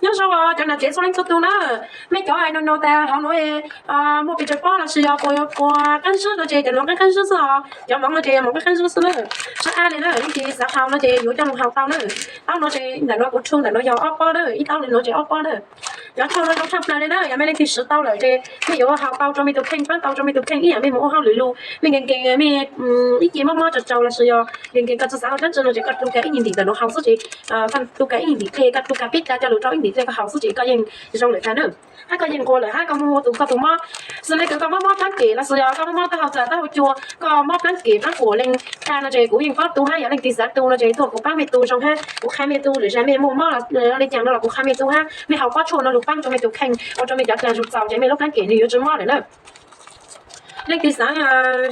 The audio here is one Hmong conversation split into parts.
Nyob zoo cov nam tsev txhua leej txhua tus na. Mej cov hais no no tas hauv nuav muaj pes tsawg pob los sis yog puas qab zib no ces cov nuav qab qab zib xwb os. Cov moov no ces yog moov qab qab zib xwb na. Sab ab le na, leej twg xav haus no ces yuav coj lug haus tau na. Taub no ces ntawm nuav kuv tshu ntawm nuav yog ob pob na, ib taub le nuav ces ob pob na. Cov tshuaj no zoo tshaj plaws le na, yog mej leej twg swv tau lawm ces mej yuav haus tau rua mej tus kheej, paab tau rua mej tus kheej ib yam mej mus ua hauj lwm lug, mej nkees nkees mej ib ce mob mob tsaug tsaug los sis yog nkees nkees koj tsi xav ua dlaab tsi no ces koj tu kag ib nyuag ntim ntawm nuav haus xwb ces koj tu kag ib nyuag ntim dlej, koj tu kag peb dlaag coj lug rau ib nyuag ntim dlej koj haus xwb ces koj yeej zoo lawm tag na. Hab koj yeej nqua lawm hab koj moog ua tus koj tus mob, xws le kws koj mob mob dlaab kem los sis yog koj mob mob taub hau txas taub hau cua, koj mob dlaab kem dlaab quas leej tag no ces kuv yeej paab tu hab yog leej twg xav tu no ces tuaj kuv paab mej tu zoo hab kuv qha mej tu lwm zag mej muaj mob le caag no los kuv qha mej tu hab mej haus pob tshuaj no lug paab rua mej tus kheej ua rua mej cov dlaag zug txaus ces mej lub dlaab kem nwg yuav tsi mob lawm na. Leej twg xav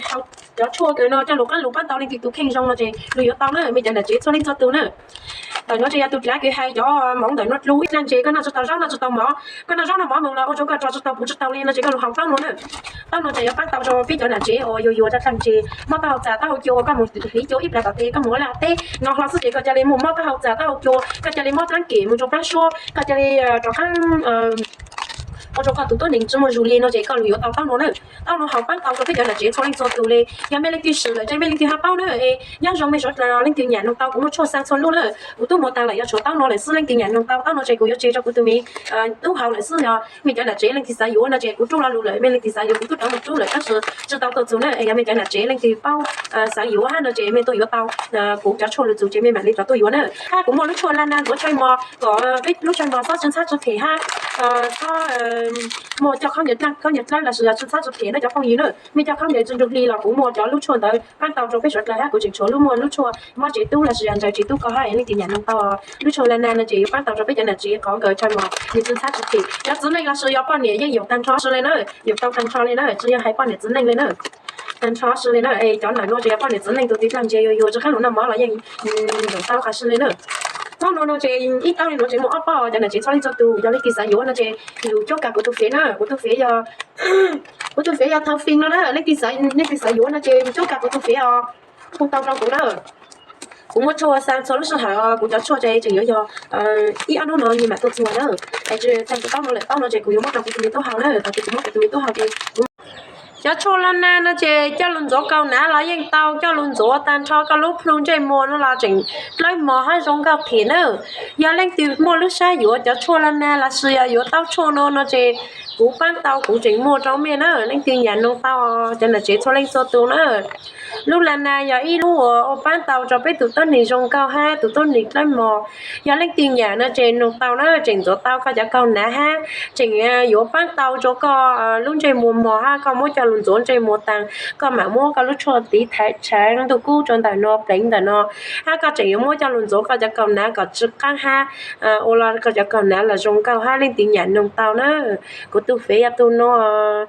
haus cov tshuaj kws no coj lug qaab lug paab tau leej twg tus kheej zoo no ces lug yuav tau na, mej cov nam tsev txhua leej txhua tus na. Ntawm nuav ces yog tus dlav kws hais cov moov ntawm nuav dlua ib dlaag ces koj noj tsi tau zaub noj tsi tau mov, koj noj zaub noj mov moog los ua rua koj rog tsi tau puv tsi tau le no ces koj lug haus taub nuav na. Taub nuav ces yuav paab tau rua peb cov nam tsev uas yuav yuav dlaag dlaag ces mob taub hau txas taub hau cua uas koj mus hliv cua ib plag tom tes koj mus ua laj teb no hlo xwb ces koj ca le muaj mob taub hau txas taub hau cua, koj ca le mob dlaab kem mus rua plaab suab, koj ca le rov qaab ua rua koj tus tuab neeg tsi muaj zug le no ces koj lug yuav tau taub nuav na. Taub nuav haus paab tau rua peb cov nam tsev txhua leej txhua tus le. Yog mej leej twg swm lawm ces mej leej twg hab paub na, es nyob zoo mej suav dlawg leej twg nyam noog tau kuv muaj tshuaj xaa txhua lub na. Kuv tub muaj taag lawm yog tshuav taub nuav lawm xwb leej twg nyam noog tau taub nuav ces kuv yuav tseg rua kuv tus me tub haus lawm xwb. Yog mej cov nam tsev leej twg xav yuav no ces kuv rub lo lug lawm, mej leej twg xav yuav kuv tub rov moog rub lawm tab sis tsi tau tuaj txug na. Yog mej cov nam tsev leej twg paub xav yuav hab no ces mej tuaj yuav tau kuv cov tshuaj lug txug ces mej maam le rov tuaj yuav na. Hab kuv muaj lub tshuaj laj nag ntxuav tshaij mos kom peb lub tshaij mos xob tsi ntxhab tsi phem hab xob muaj coj khaub ncaws dlaab los sis yog tsi ntxhab tsi phem na cov phooj ywg na. Mej coj khaub ncaws tsi nrug hli los kuv muaj cov lub tshuaj ntawd paab tau rua peb suav dlawg hab kuv tseem tshuav lub muaj lub tshuaj mob tsev tub los sis yog ntsaws tsev tub ko hab leej twg nyam noog tau lub tshuaj laj nag no ces yuav paab tau rua peb cov nam tsev qhov kws tshaij mos nwg tsi ntxhab tsi phem. Cov txiv neej los sis yog poj niam yeej yuav taag nrho sw le na, yuav tau taag nrho le na, tsi yog hais poj niam txiv neej le na. Taag nrho sw le na, cov ntawm nuav tsi yog poj niam txiv neej tus txiv dlaag ntse yuav yuav tsi qaab lug noj mov los yeej yuav tau qhov sw le na. Taub nuav no ces ib taub le nuav ces muaj ob pob, cov nam tsev txhua leej txhua tus yog leej twg xav yuav no ces lug cuab kag kuv tus fev na, kuv tus fev yog kuv tus fev yog Thau Fing no na, leej twg xav, leej twg xav yuav no ces cuab kag kuv tus fev os, hu tau rua kuv na. Kuv muaj tshuaj xaa txhua lub sij hawm, kuv cov tshuaj ces tseem yuav yog ib ob nub no nwg maam tuaj txug na. Es tsi txhais kuv taub nuav lawm, taub nuav ces kuv yuav muab rua kuv tus me tub haus na, thaum twg kuv muab kuv tus me tub haus ces cov tshuaj laj nag no ces coj lug ntxuav kaus hnav los yeej tau, coj lug ntxuav taag nrho koj lub plhu ntsej muag no los tseem dlawb mos hab zoo nkauj phem na. Yog leej twg muaj lub sab yuav cov tshuaj laj nag los sis yog yuav taub tshuaj no no ces kuv paab tau kuv tseem muaj rua mej na, leej twg nyam noog tau, cov nam tsev txhua leej txhua tus na. Lub laj nag yog ib lub uas ua paab tau rua peb tus tuab neeg zoo nkauj hab tus tuab neeg dlawb mos. Yog leej twg nyam no ces noog tau na, tseem ntxuav tau koj cov kaus hnav hab tseem yuav paab tau rua koj lub ntsej muag mos hab koj muab coj lug ntxuav ntsej muag taag, koj maam muab koj lub tshuaj tiv thaiv tshaav ntug kub rua ntawm no, pleev ntawm no, hab koj tseem yuav muab coj lug ntxuav koj cov kaus hnav kom tsw qaab hab ua los koj cov kaus hnav los zoo nkauj hab leej twg nyam noog tau na. Kuv tus fev yog tus nuav.